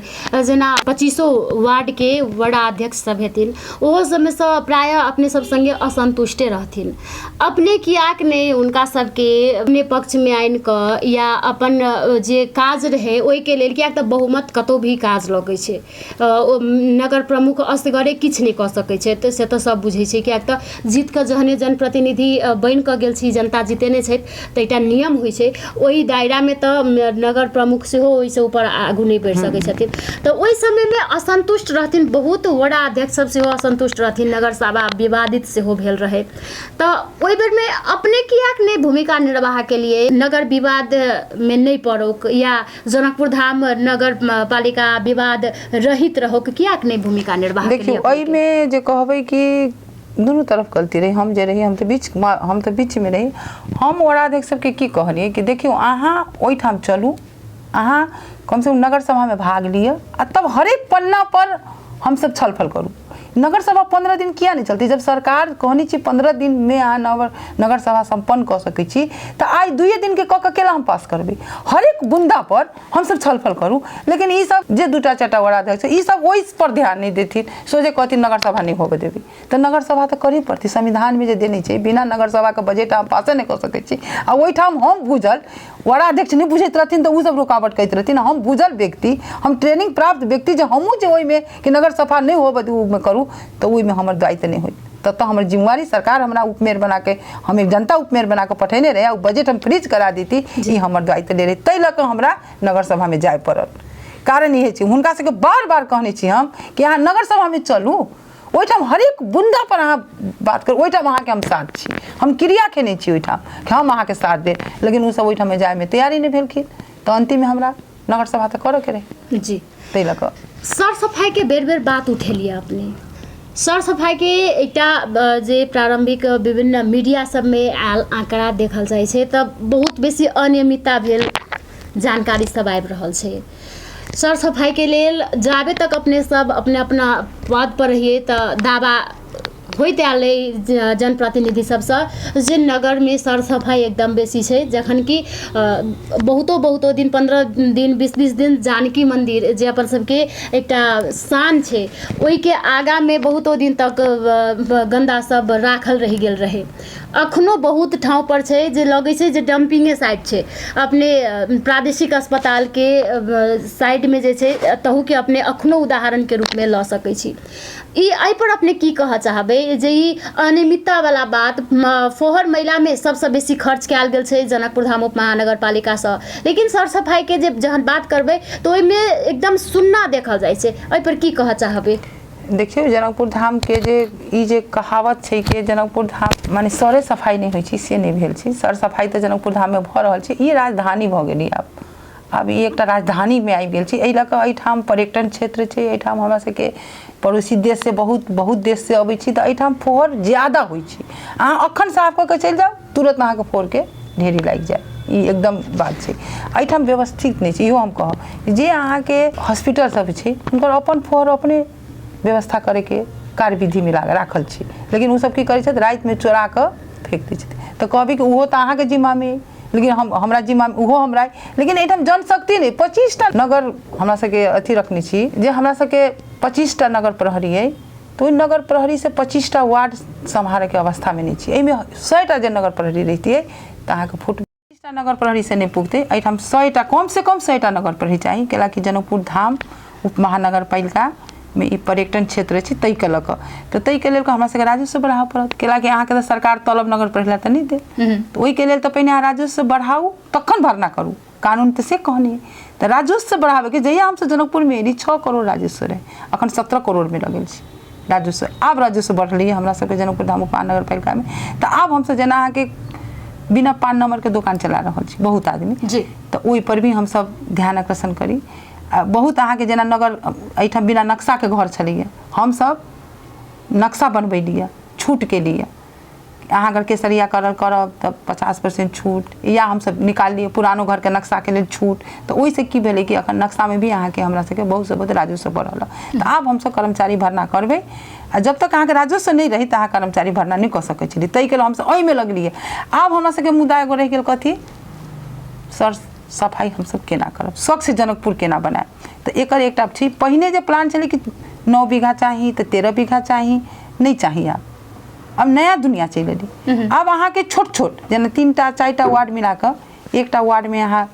जेना 25 वार्डके वडा अध्यक्ष सब हेथिन, ओहो सबमे सँ प्रायः अपने सब सङ्गे असन्तुष्टे रहथिन। अपने किएक नहि हुनका सबके अपने पक्षमे आनि कऽ या अपन जे काज रहै ओहिके लेल, किएक तऽ बहुमत कतहु भी काज लगै छै, ओ नगर प्रमुख असगरे किछु नहि कऽ सकै छै, तऽ से तऽ सब बुझै छै। किएक तऽ जीत कऽ जहने जनप्रतिनिधि बनि कऽ गेल छी, जनता जितेने छथि, तऽ एकटा नियम होइ छै, ओहि दायरामे तऽ नगर प्रमुख सेहो ओहिसँ ऊपर आगू नहि बढ़ि सकै छथिन। तऽ ओहि समयमे असन्तुष्ट रहथिन बहुत वडा अध्यक्ष सब सेहो असन्तुष्ट रहथिन, नगर सभा विवादित सेहो भेल रहै। तऽ ओहि बेरमे अपने किएक नहि भूमिका निर्वाह केलियै, नगर विवादमे नहि पड़ोक या जनकपुर धाम नगर पालिका विवाद रहित रहोक, किएक नहि भूमिका निर्वाह? देखियौ, एहिमे जे कहबै कि दुनू तरफ गलती रहै। हम जे रही, हम तऽ बीच, हम तऽ बीचमे रही। हम वडाध्यक्ष सबके की कहलियै कि देखियौ, अहाँ ओहिठाम चलू, अहाँ कमसँ कम नगर सभामे भाग लिअ आ तब हरेक पन्ना पर हमसब छलफल करू। नगर सभा 15 दिन किया नहि चलतै? जब सरकार कहने छी 15 दिनमे अहाँ नगर सभा सम्पन्न कऽ सकै छी, तऽ आइ 2 दिनके कऽ कऽ केना हम पास करबै? हरेक बुन्दा पर हमसब छलफल करू। लेकिन ई सब जे 2टा 4टा वडाध्यक्ष छै, ई सब ओहि पर ध्यान नहि देथिन, सोझे कहथिन नगर सभा नहि होबऽ देबै। तऽ नगर सभा तऽ करहे पड़तै, संविधानमे जे देने छै, बिना नगर सभाके बजट अहाँ पासे नहि कऽ सकै छी। आ ओहिठाम हम बुझल वडाध्यक्ष नहि बुझैत रहथिन तऽ ओसब रुकावट करैत रहथिन। हम बुझल व्यक्ति, हम ट्रेनिंग प्राप्त व्यक्ति, जे हमहूँ जे ओहिमे कि नगर सभा नहि होबऽ दू ओहिमे करू, तऽ ओहिमे हमर दायित्व नहि होइत। ततऽ हमर जिम्मेवारी, सरकार हमरा उपमेयर बनाके, हम एक जनता उपमेयर बनाके पठेने रहै, ओ बजट हम फ्रीज करा देती, ई हमर दायित्व नहि रहै। ताहि लऽ कऽ हमरा नगर सभामे जाय पड़ल। कारण इहे छै, हुनका सबके बार बार कहने छी हम कि अहाँ नगर सभामे चलू, ओहिठाम हरेक बुन्दा पर अहाँ बात करू, ओहिठाम अहाँके हम साथ छी, हम क्रिया खेने छी ओहिठाम कि हम अहाँके साथ देब। लेकिन ओसब ओहिठाम जायमे तैयारी नहि भेलखिन, तऽ अन्तिममे हमरा नगर सभा तऽ करऽके रहै। जी। ताहि लऽ कऽ सर सफाइके बेर बेर बात उठेलियै अपने। सर सफाइके एकटा जे प्रारम्भिक विभिन्न मीडिया सबमे आयल आँकड़ा देखल जाइ छै तऽ बहुत बेसी अनियमितता भेल जानकारी सब आबि रहल छै। सर सफाइके लेल जाबे तक अपने सब अपने अपना पद पर रहियै तऽ दावा होइत आयल रहै जनप्रतिनिधि सबसँ जे नगरमे सर सफाइ एकदम बेसी छै, जखन कि बहुतो बहुतो दिन 15 दिन 20-20 दिन जानकी मन्दिर जे अपन सबके एकटा शान छै, ओहिके आगाँमे बहुतो दिन तक गन्दा सब राखल रहि गेल रहै। अखनो बहुत ठाउँ पर छै जे लगै छै जे डम्पिंगे साइट छै। अपने प्रादेशिक अस्पतालके साइडमे जे छै तहूके अपने अखनो उदाहरणके रूपमे लऽ सकै छी। ई एहिपर अपने की कहऽ चाहबै जे ई अनियमिततावला बात, फोहर मैलामे सबसँ बेसी खर्च कयल गेल छै जनकपुर धाम उप महानगरपालिकासँ, लेकिन सर सफाइके जे जहन बात करबै तऽ ओहिमे एकदम सुन्ना देखल जाइ छै, एहिपर की कहऽ चाहबै? देखियौ, जनकपुर धामके जे ई जे कहावत छै कि जनकपुर धाम माने सरे सफाइ नहि होइ छै, से नहि भेल छै। सर सफाइ तऽ जनकपुर धाममे भऽ रहल छै। ई राजधानी भऽ गेलै, आब ई एकटा राजधानीमे आबि गेल छै। एहि लऽ कऽ एहिठाम पर्यटन क्षेत्र छै, एहिठाम हमरा सबके पड़ोसी देशसँ बहुत बहुत देशसँ अबै छी, तऽ एहिठाम फोहर ज्यादा होइ छै। अहाँ एखन साफ कऽ कऽ चलि जाउ, तुरत अहाँके फोहरके ढेरी लागि जायत, ई एकदम बात छै। एहिठाम व्यवस्थित नहि छै, इहो हम कहब। जे अहाँके हॉस्पिटल सब छै, हुनकर अपन फोहर अपने व्यवस्था करैके कार्यविधिमे राखल छै, लेकिन ओसब की करै छथि, रातिमे चोरा कऽ फेक दै छथिन। तऽ कहबै कि ओहो तऽ अहाँके जिम्मामे अइ, लेकिन हम हमरा जिम्मामे ओहो हमरा अइ, लेकिन एहिठाम जनशक्ति नहि। 25टा नगर हमरा सबके अथी रखने छी जे हमरा सबके 25टा नगर प्रहरी अइ, तऽ ओहि नगर प्रहरीसँ 25टा वार्ड सम्हारैके अवस्थामे नहि छी। एहिमे 100टा जे नगर प्रहरी रहितियै तऽ अहाँके फुट 25टा नगर प्रहरीसँ नहि पुगतै। एहिठाम 100टा, कमसँ कम 100टा नगर प्रहरी चाही, कैलाकि जनकपुर धाम उप महानगरपालिकामे ई पर्यटन क्षेत्र छै, ताहिके लऽ कऽ तऽ ताहिके लेल हमरा सबके राजस्व बढ़ाबऽ पड़त, कैलाकि अहाँके तऽ सरकार तलब नगर प्रहरी लए तऽ नहि देत। तऽ ओहिके लेल तऽ पहिने अहाँ राजस्व बढ़ाउ, तखन भरना करू, कानून तऽ से कहने। तऽ राजस्व बढ़ाबैके, जहिया हमसब जनकपुरमे एली 6 करोड़ राजस्व रहै, अखन 17 करोड़मे लऽ गेल छी। राजस्व। आब राजस्व बढ़लैए हमरा सबके जनकपुर धाम उपमहानगरपालिकामे, तऽ आब हमसब जेना अहाँके बिना पान नम्बरके दोकान चला रहल छी बहुत आदमी जी। तऽ ओहिपर भी हमसब ध्यान आकर्षण करी। आ बहुत अहाँके जेना नगर एहिठाम बिना नक्शाके घर छलैए, हमसब नक्शा बनबेलियै छूटके लिए, अहाँ अगर केसरिया कलर करब तऽ 50% छूट, या हमसब निकाललियै पुरानो घरके नक्शाके लेल छूट। तऽ ओहिसँ की भेलै कि अखन नक्शामे भी अहाँके हमरा सबके बहुत से बहुत राजस्व बढ़ल। तऽ आब हमसब कर्मचारी भरना करबै, आ जब तक अहाँके राजस्व नहि रही तऽ अहाँ कर्मचारी भरना नहि कऽ सकै छलियै, ताहिके लेल हमसब एहिमे लगलियै। आब हमरा सबके मुद्दा एगो रहि गेल कथी, सर सफाइ हमसब केना करब, स्वच्छ जनकपुर केना बनायब। तऽ एकर एकटा छै पहिने जे प्लान छलै कि 9 बीघा चाही तऽ 13 बीघा चाही, नहि चाही। आब आब नया दुनिया चलि एलै, आब अहाँके छोट छोट जेना 3टा 4टा वार्ड मिला कऽ एकटा वार्डमे अहाँ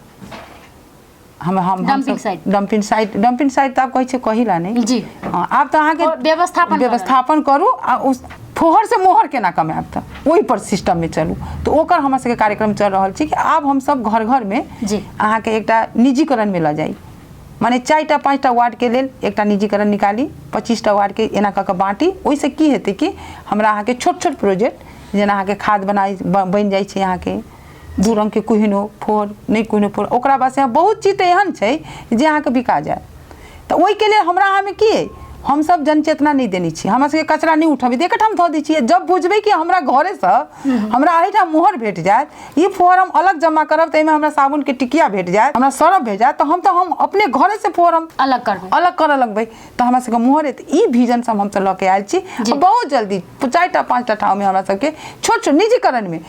हम हम dumping site. Dumping site, dumping site तऽ आब कहै छै कही ला नहि जी। हँ, आब तऽ अहाँके और व्यवस्थापन करल। व्यवस्थापन करू आ उस फोहर से मोहर केना कमायब, तऽ ओहि पर सिस्टममे चलू। तऽ ओकर हमर सबके कार्यक्रम चल रहल छै कि आब हमसब घर घरमे जी। अहाँके एकटा निजीकरणमे लऽ जाइ, माने 4टा 5टा वार्डके लेल एकटा निजीकरण निकाली, 25टा वार्डके एना कऽ कऽ बाँटी। ओहिसँ की हेतै कि हमरा अहाँके छोट छोट प्रोजेक्ट जेना अहाँके खाद बनाइ बनि जाइ छै, अहाँके 2 रङ्गके कुहिनो फोर नहि कुहिनो फोर, ओकरा बाद से बहुत चीज तऽ एहन छै जे अहाँके बिका जायत। तऽ ओहिके लेल हमरा अहाँमे की अइ, हमसब जनचेतना नहि देने छी, हमरा सबके कचरा नहि उठबै, एकेठाम धऽ दै छियै। जब बुझबै कि हमरा घरेसँ हमरा एहिठाम मोहर भेट जायत, ई फोहर हम अलग जमा करब तऽ एहिमे हमरा साबुनके टिकिया भेट जायत, हमरा सरफ भेट जायत, तऽ हम तऽ हम अपने घरेसँ फोहर हम अलग करबै, अलग करऽ लगबै, तऽ हमरा सबके मोहर एतै। ई विजन सब हमसब लऽ के आयल छी। बहुत जल्दी 4टा 5टा ठाममे हमरा सबके छोट छोट निजीकरणमे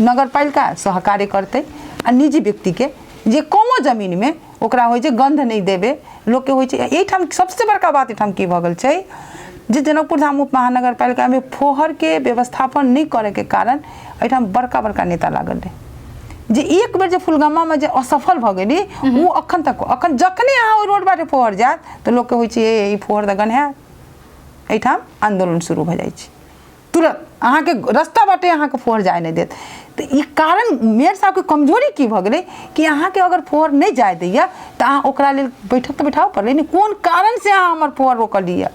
नगरपालिका सहकार्य करतै, आ निजी व्यक्तिके जे कमो जमीनमे ओकरा होइ छै गन्ध नहि देबै लोकके होइ छै। एहिठाम सबसँ बड़का बात एहिठाम की भऽ गेल छै जे जनकपुर धाम उप महानगरपालिकामे फोहरके व्यवस्थापन नहि करैके कारण एहिठाम बड़का बड़का नेता लागल रहै, जे एक बेर जे फुलगामामे जे असफल भऽ गेली ओ अखन तक अखन जखने अहाँ ओहि रोड बाटे फोहर जायत तऽ लोकके होइ छै ए ई फोहर तऽ गन्हायत, एहिठाम आन्दोलन शुरू भऽ जाइ छै तुरंत, अहाँके रस्ता बाटे अहाँके फोहर जाय नहि देत। तऽ ई कारण मेयर साहबके कमजोरी की भऽ गेलै कि अहाँके अगर फोहर नहि जाय दैया तऽ अहाँ ओकरा लेल बैठक तऽ बैठाबऽ पड़लै ने, कोन कारणसँ अहाँ हमर फोहर रोकलियै।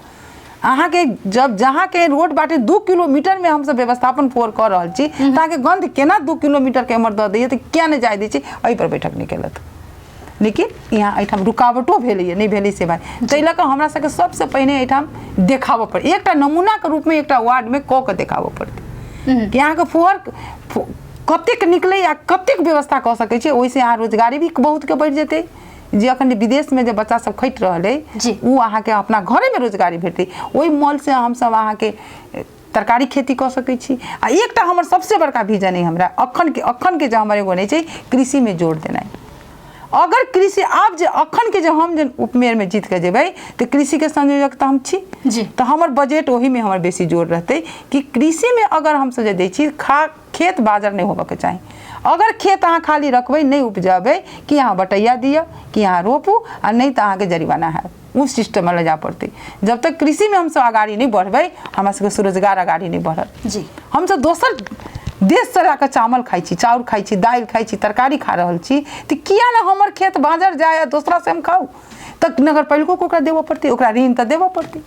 अहाँके जब जहाँके रोड बाटे 2 किलोमीटरमे हमसब व्यवस्थापन फोहर कऽ रहल छी तऽ अहाँके गन्ध केना 2 किलोमीटरके एम्हर दऽ दैया, तऽ किया नहि जाय दै छै, एहिपर बैठक नहि केलथि। लेकिन यहाँ एहिठाम रुकावटो भेलैए, नहि भेलै से बात, ताहि लऽ कऽ हमरा सबके सबसँ पहिने एहिठाम देखाबऽ पड़ै, एकटा नमूनाके रूपमे एकटा वार्डमे कऽ कऽ देखाबऽ पड़तै कि अहाँके फोहर कतेक निकलै आ कतेक व्यवस्था कऽ सकै छियै। ओहिसँ अहाँ रोजगारी भी बहुतके बढ़ि जेतै, जे अखन जे विदेशमे जे बच्चा सब खटि रहल अइ ओ अहाँके अपना घरेमे रोजगारी भेटतै। ओहि मॉलसँ हमसब अहाँके तरकारी खेती कऽ सकै छी। आ एकटा हमर सबसँ बड़का विजन अइ हमरा अखनके, अखनके जे हमर एगो नहि छै कृषिमे जोर देनाइ। अगर कृषि आब जे अखनके जे हम जे उपमेयरमे जीत कऽ जेबै तऽ कृषिके संयोजक तऽ हम छी जी। तऽ हमर बजट ओहिमे हमर बेसी जोर रहतै कि कृषिमे अगर हमसब जे दै छी खेत बाजर नहि होबऽके चाही। अगर खेत अहाँ खाली रखबै नहि उपजेबै कि अहाँ बटैया दिअ कि अहाँ रोपू, आ नहि तऽ अहाँके जरिमाना हैत, ओ सिस्टममे लऽ जाय पड़तै। जब तक कृषिमे हमसब अगाड़ी नहि बढ़बै हमरा सबके स्वरोजगार अगाड़ी नहि बढ़त जी। हमसब दोसर देशसँ लए कऽ चावल खाइ छी, चाउर खाइ छी, दालि खाइ छी, तरकारी खा रहल छी, तऽ किया ने हमर खेत बाजर जाय आ दोसरासँ हम खाउ। तऽ नगरपालिकोके ओकरा देबऽ पड़तै, ओकरा ऋण तऽ देबऽ पड़तै,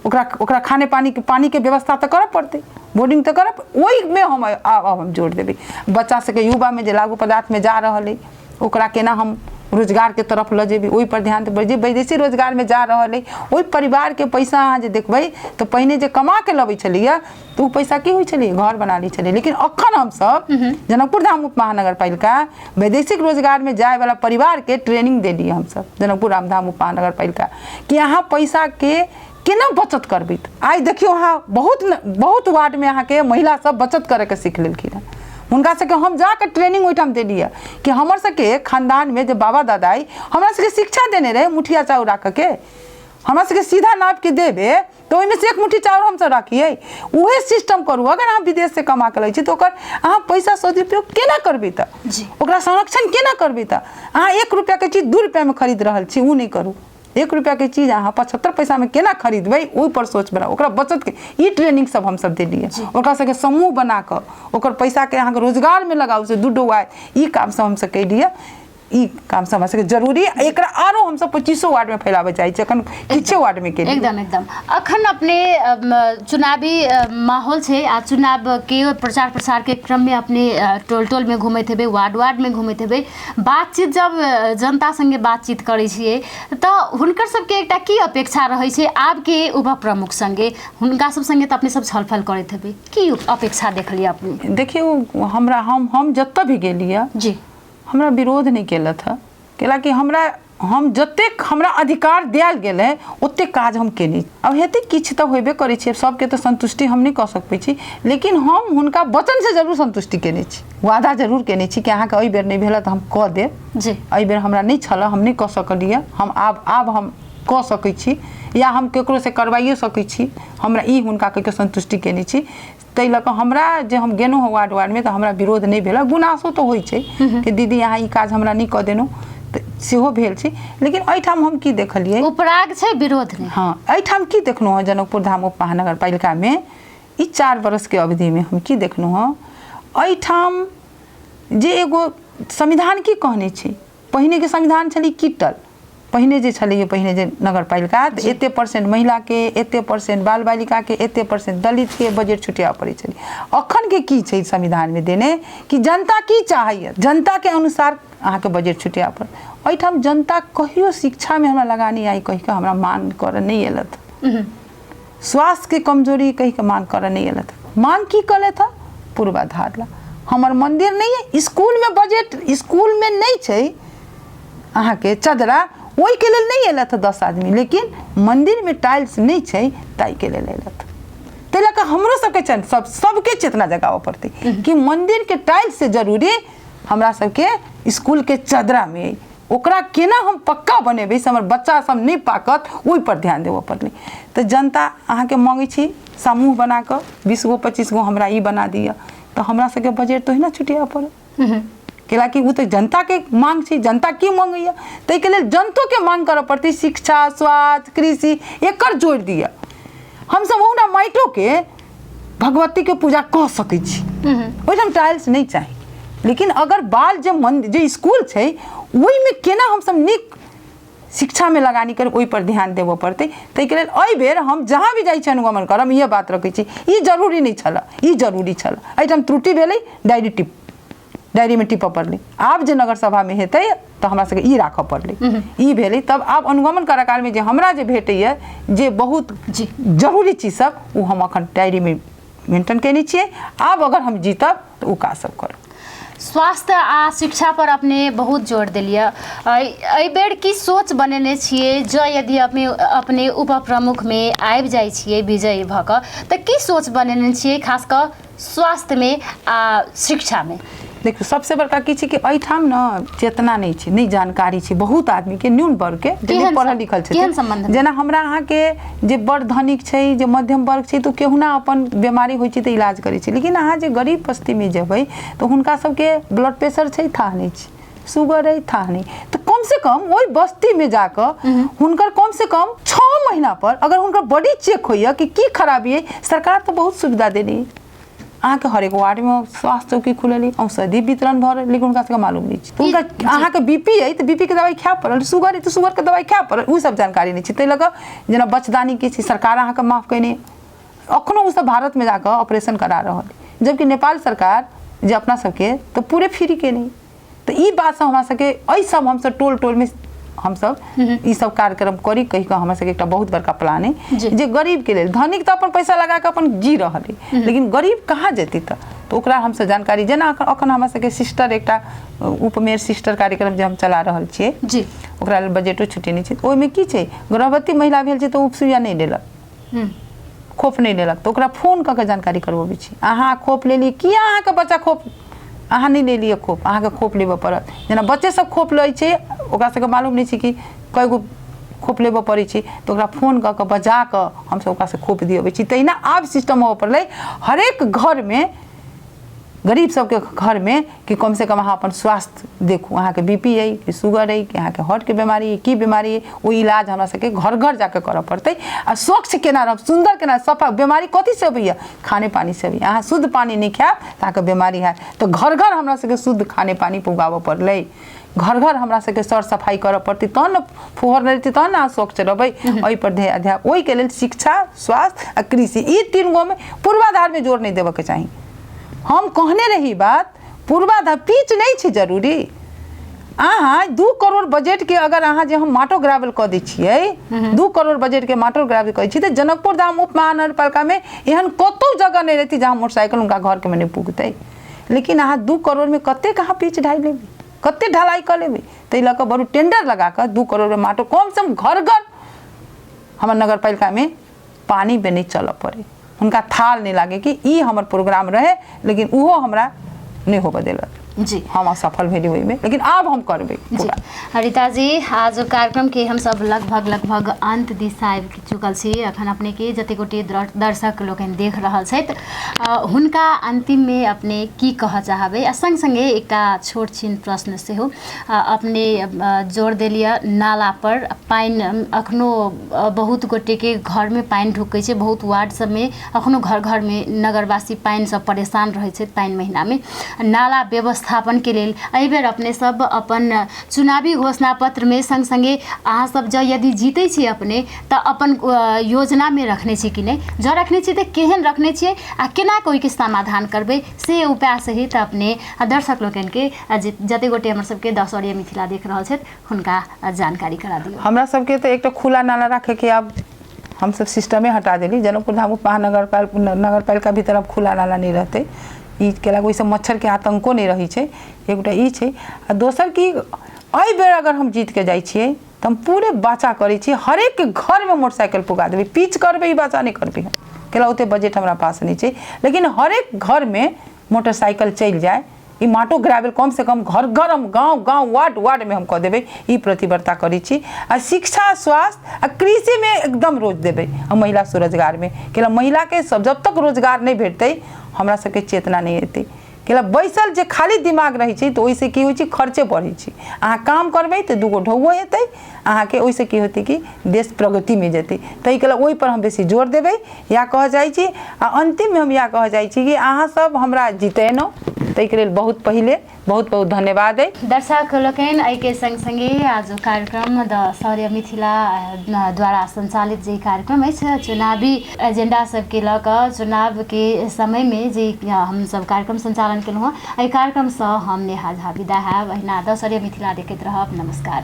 ओकरा ओकरा खाने पानीके पानीके व्यवस्था तऽ करऽ पड़तै, बोर्डिंग तऽ करऽ, ओहिमे हम आब हम जोर देबै। बच्चा सबके युवामे जे लागू पदार्थमे जा रहल अइ ओकरा केना हम रोजगारके तरफ लऽ जेबै ओहिपर ध्यान देबै। जे वैदेशिक रोजगारमे जा रहल अइ ओहि परिवारके पैसा अहाँ जे देखबै तऽ पहिने जे कमाके लबै छलैए तऽ ओ पैसा की होइ छलै, घर बना लै छलै। लेकिन अखन हमसब जनकपुर धाम उप महानगरपालिका वैदेशिक रोजगारमे जायवला परिवारके ट्रेनिंग देलियै हमसब जनकपुर रामधाम उप महानगरपालिका कि अहाँ पैसाके केना बचत करबै। आइ देखियौ अहाँ बहुत बहुत वार्डमे अहाँके महिला सब बचत करैके सीख लेलखिन हँ। हुनका सबके हम जाकऽ ट्रेनिंग ओहिठाम देलियै कि हमर सबके खानदानमे जे बाबा दादा अइ हमरा सबके शिक्षा देने रहै मुठिया चाउर राखऽके, हमरा सबके सीधा नापिके देबे तऽ ओहिमे से एक मुट्ठी चाउर हमसब राखियै। उहे सिस्टम करू, अगर अहाँ विदेशसँ कमा कऽ लै छी तऽ ओकर अहाँ पैसा सदुपयोग केना करबै, तऽ ओकरा संरक्षण केना करबै। तऽ अहाँ 1 रुपैआके चीज 2 रुपैआमे खरीद रहल छी, ओ नहि करू। 1 रुपैआके चीज अहाँ 75 पैसामे केना खरीदबै ओहिपर सोच बनाउ, ओकरा बचतके ई ट्रेनिंग सब हमसब देलियै। ओकरा सबके समूह बना कऽ ओकर पैसाके अहाँके रोजगारमे लगाउ से 2 आय, ई काम सब हमसब केलियै। ई काम सब हमरा सबके जरूरी। एकरा आरो हमसब 25 वार्डमे फैलाबऽ चाहै छी, अखन किछे वार्डमे केलियै। एकदम एकदम। अखन अपने चुनावी माहौल छै आ चुनाव के प्रचार प्रसार के क्रम में अपने टोल टोल में घूमैत हेबै, वार्ड वार्ड में घूमैत हेबै, बातचीत जब जनता संगे बातचीत करै छियै तऽ हुनकर सबके एकटा की अपेक्षा रहै छै आब के उप प्रमुख संगे, हुनका सब संगे तऽ अपने सब छलफल करैत हेबै, की अपेक्षा देखलियै अपने? देखियौ, हमरा हम जतऽ भी गेलियै जी हमरा विरोध नहि केलथि हँ, कैलाकि हमरा हम जतेक हमरा अधिकार दियाल गेल है ओतेक काज हम केने। अब हेतै किछु तऽ होबे करै छै, सबके तऽ संतुष्टि हम नहि कऽ सकै छी, लेकिन हम हुनका वचनसँ जरूर संतुष्टि केने छी, वादा जरूर केने छी कि अहाँके एहि बेर नहि भेल तऽ हम कऽ देब जी। एहि बेर हमरा नहि छल, हम नहि कऽ सकलियै, हम आब हम कऽ सकै छी या हम ककरोसँ करवाइयो सकै छी, हमरा ई हुनका कहिके संतुष्टि केने छी। ताहि लऽ कऽ हमरा जे हम गेलहुँ हँ वार्ड वार्डमे तऽ हमरा विरोध नहि भेल। गुनासो तऽ होइ छै कि दीदी अहाँ ई काज हमरा नहि कऽ देलहुँ, तऽ सेहो भेल छै। लेकिन एहिठाम हम की देखलियै, उपराग छै विरोध नहि। हँ, एहिठाम की देखलहुँ हँ जनकपुर धाम उप महानगरपालिकामे ई 4 वर्षके अवधिमे हम की देखलहुँ हँ, एहिठाम जे एगो संविधान की कहने छै, पहिनेके संविधान छलै किटल, पहिने जे छलैए, पहिने जे नगरपालिका तऽ एते परसेंट महिलाके, एते परसेंट बाल बालिकाके, एते परसेंट दलितके बजट छुटियाबऽ पड़ै छलै। अखनके की छै संविधानमे देने कि जनता की चाहैए, जनताके अनुसार अहाँके बजट छुटियाबऽ पड़त। एहिठाम जनता कहियो शिक्षामे हमरा लगानी आइ कहिकऽ हमरा मांग करऽ नहि एलथि, स्वास्थ्यके कमजोरी कहिकऽ मांग करऽ नहि एलथि। मांग की कयलथि हँ, पूर्वाधार ला हमर मन्दिर नहि अइ, इसकुलमे बजट इसकुलमे नहि छै अहाँके चदरा, ओहिके लेल नहि अयलथि 10 आदमी, लेकिन मन्दिरमे टाइल्स नहि छै ताहिके लेल अयलथि। ताहि लऽ कऽ हमरो सबके सबके चेतना जगाबऽ पड़तै कि मन्दिरके टाइल्स से जरूरी हमरा सबके इसकुलके चदरामे अइ, ओकरा केना हम पक्का बनेबै से हमर बच्चा सब नहि पाकत, ओहिपर ध्यान देबऽ पड़लै। तऽ जनता अहाँके माँगै छी समूह बना कऽ 20 गो 25 गो हमरा ई बना दिअ, तऽ हमरा सबके बजट तऽ ओहिना छुटिया पड़त, कैलाकि ओ तऽ जनताके मांग छै, जनता की मांगैया, ताहिके लेल जनतोके मांग करऽ पड़तै। शिक्षा, स्वास्थ्य, कृषि एकर जोड़ि दिअ। हमसब ओहुना माटिओके भगवतीके पूजा कऽ सकै छी, ओहिठाम टाइल्स नहि चाही, लेकिन अगर बाल जे मंदिर जे स्कूल छै ओहिमे केना हमसब नीक शिक्षामे लगानी करी ओहिपर ध्यान देबऽ पड़तै। ताहिके लेल एहि बेर हम जहाँ भी जाइ छी अनुगमन करब, हम इएह बात रखै छी, ई जरूरी नहि छलए, ई जरूरी छलए, एहिठाम त्रुटि भेलै, डायरीमे टिपऽ पड़लै। आब जे नगर सभामे हेतै तऽ हमरा सबके ई राखऽ पड़लै, ई भेलै। तब आब अनुगमन करऽ कालमे जे हमरा जे भेटैए जे बहुत जरूरी चीज सब, ओ हम अखन डायरीमे मेंटेन केने छियै। आब अगर हम जीतब तऽ ओ काज सब करब। स्वास्थ्य आ शिक्षा पर अपने बहुत जोर देलियै, एहि बेर की सोच बनेने छियै, जँ यदि अपने अपने उप प्रमुखमे आबि जाइ छियै विजयी भऽ कऽ तऽ की सोच बनेने छियै खास कऽ स्वास्थ्यमे आ शिक्षामे? देखियौ, सबसे बड़का की छै कि एहिठाम ने चेतना नहि छै, नहि जानकारी छै बहुत आदमीके, न्यून वर्गके जे केहन पढ़ल लिखल केहन छथिन। सम्बन्धमे? जेना हमरा अहाँके जे बड़ धनिक छै, जे मध्यम वर्ग छै, तऽ ओ केहुना अपन बीमारी होइ छै तऽ इलाज करै छै, लेकिन अहाँ जे गरीब बस्तीमे जेबै तऽ हुनका सबके ब्लड प्रेशर छै थाह नहि छै, शुगर अइ थाह नहि, तऽ कमसँ कम ओहि बस्तीमे जाकऽ हुनकर कमसँ कम 6 महीना पर अगर हुनकर बॉडी चेक होइए कि की खराबी अइ, सरकार तऽ बहुत सुविधा देने अइ, अहाँके हरेक वार्डमे स्वास्थ्य चौकी खुलल अइ, औषधि वितरण भऽ रहल, लेकिन हुनका सबके मालूम नहि छै। हुनका अहाँके बी पी अइ तऽ बी पी के दवाइ खाय पड़ल, शुगर अइ तऽ शुगरके दवाइ खाय पड़ल, ओ सब जानकारी नहि छै। ताहि लऽ कऽ जेना बच्चेदानीके छै, सरकार अहाँके माफ कयने, अखनो ओसब भारतमे जाकऽ ऑपरेशन करा रहल अइ, जबकि नेपाल सरकार जे अपना सबके तऽ पूरे फ्री केने। तऽ ई बात सब हमरा सबके एहि सब हमसब टोल टोलमे हमसब ई सब कार्यक्रम करी कहि कऽ हमरा सबके एकटा बहुत बड़का प्लान अइ जे गरीबके लेल, धनिक तऽ अपन पैसा लगा कऽ अपन जी रहल अइ, लेकिन गरीब कहाँ जेतै? तऽ ओकरा हमसब जानकारी, जेना अखन हमरा सबके सिस्टर एकटा उपमेयर सिस्टर कार्यक्रम जे हम चला रहल छियै ओकरा लेल बजटो छुटेने छै। ओहिमे की छै, गर्भवती महिला भेल छै तऽ ओ सुइया नहि लेलक, खोप नहि लेलक, तऽ ओकरा फोन कऽ के जानकारी करबबै छी, अहाँ खोप लेलियै किया, अहाँके बच्चा खोप अहाँ नहि लेलियै खोप, अहाँके खोप लेबऽ पड़त। जेना बच्चे सब खोप लै छै, ओकरा सबके मालूम नहि छै कि कय गो खोप लेबऽ पड़ै छै, तऽ ओकरा फोन कऽ कऽ बजा कऽ हमसब ओकरासँ खोप दिअबै छी। तहिना आब सिस्टम होबऽ पड़लै हरेक घरमे, गरीब सबके घरमे, कि कमसँ कम अहाँ अपन स्वास्थ्य देखू, अहाँके बी पी अइ कि शुगर अइ कि अहाँके हार्टके बीमारी अइ, की बीमारी अइ, ओ इलाज हमरा सबके घर घर जाकऽ करऽ पड़तै। आ स्वच्छ केना रहब, सुन्दर केना, सफा, बीमारी कथीसँ अबैए? खाने पानीसँ अबैए। अहाँ शुद्ध पानी नहि खायब तऽ अहाँके बीमारी हैत। तऽ घर घर हमरा सबके शुद्ध खाने पानी पुगाबऽ पड़लै। घर घर हमरा सबके सर सफाइ करऽ पड़तै तहन ने फुहर नहि रहतै तहन ने अहाँ स्वच्छ रहबै। एहिपर ध्यान ध्यान ओहिके लेल शिक्षा, स्वास्थ्य आ कृषि, ई 3 गोमे पूर्वाधारमे जोर नहि देबऽके चाही। हम कहने रही बात, पूर्वाधार पीच नहि छै जरूरी। अहाँ 2 करोड़ बजटके अगर अहाँ जे हम माटो ग्रावल कऽ दै छियै, 2 करोड़ बजटके माटो ग्रावल करै छी, तऽ जनकपुर धाम उप महानगरपालिकामे एहन कतहु जगह नहि रहतै जहाँ मोटरसाइकिल हुनका घरके मे नहि पुगतै। लेकिन अहाँ 2 करोड़मे कतेक अहाँ पीच ढाइ लेबै, कतेक ढलाई कऽ लेबै? ताहि लऽ कऽ बरू टेंडर लगा कऽ 2 करोड़मे माटो कमसँ कम घर घर हमर नगरपालिकामे पानि पे नहि चलऽ पड़ै, हुनका थाल नहि लागे, कि ई हमर प्रोग्राम रहे, लेकिन ओहो हमरा नहि होबऽ देलक जी। हम असफल भेली ओहिमे, लेकिन आब हम करबै जी पूरा। हरिता जी, आज कार्यक्रम के हम सब लगभग लगभग अंत दिशा आबि चुकल छी। अखन अपने के जते गोटे दर्शक लोकनि देख रहल छथि, हुनका अंतिम में अपने की कहऽ चाहबै? आ संग संगे एकटा छोट छिन प्रश्न सेहो, अपने जोर देलियै नाला पर, पानि अखनो बहुत गोटेके घरमे पानि ढुकै छै, बहुत वार्ड सबमे अखनो घर घरमे नगरवासी पानिसँ परेशान रहै छथि पानि महिनामे। नाला व्यवस्थापनके लेल एहिबेर अपने सब अपन चुनावी घोषणा पत्रमे सङ्ग सङ्गे अहाँ सब जँ यदि जीतै छी अपने तऽ अपन योजनामे रखने छी कि नहि? जँ रखने छी तऽ केहन रखने छियै आ केना कऽ ओहिके समाधान करबै, से उपाय सहित अपने दर्शक लोकनिके, जते गोटे हमर सबके दसौरिया मिथिला देख रहल छथि, हुनका जानकारी करा दियौ। हमरा सबके तऽ एकटा खुला नाला राखैके आब हमसब सिस्टमे हटा देली। जनकपुर धाम उप महानगर नगरपालिका भीतर आब खुला नाला नहि रहतै। ई केलाके ओहिसँ मच्छरके आतङ्को नहि रहै छै, एगोटा ई छै। आ दोसर की, एहि बेर अगर हम जीतके जाइ छियै तऽ हम पूरे वाचा करै छी, हरेक घरमे मोटरसाइकिल पुगा देबै। पीच करबै ई वाचा नहि करबै हम, कैला ओते बजट हमरा पास नहि छै, लेकिन हरेक घरमे मोटरसाइकिल चलि जाय, ई माटो ग्रावेल कम से कम घर घर हम गाँव गाँव वार्ड वार्डमे हम कऽ देबै, ई प्रतिबद्धता करै छी। आ शिक्षा, स्वास्थ्य आ कृषिमे एकदम रोज देबै, आ महिला स्वरोजगारमे, कैला महिलाके सब जब तक रोजगार नहि भेटतै हमरा सबके चेतना नहि एतै। कैला बैसल जे खाली दिमाग रहै छै तऽ ओहिसँ की होइ छै, खर्चे बढ़ै छै। अहाँ काम करबै तऽ दूगो ढौओ हेतै अहाँके, ओहिसँ की होतै कि देश प्रगतिमे जेतै। ताहिके लेल ओहिपर हम बेसी जोर देबै, इएह कहऽ चाहै छी। आ अन्तिममे हम इएह कहऽ चाहै छी कि अहाँसभ हमरा जितेलहुँ, ताहिके लेल बहुत पहिले बहुत बहुत धन्यवाद अइ। दर्शक लोकनि, एहिके संग संगे आज कार्यक्रम द शौर्य मिथिला द्वारा संचालित जे कार्यक्रम अछि, चुनावी एजेंडा सबके लऽ कऽ चुनावके समयमे जे हमसब कार्यक्रम संचालन केलहुँ हँ, एहि कार्यक्रमसँ हम नेहा झा विदा हैब। अहिना द शौर्य मिथिला देखैत रहब। नमस्कार।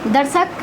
दर्शक।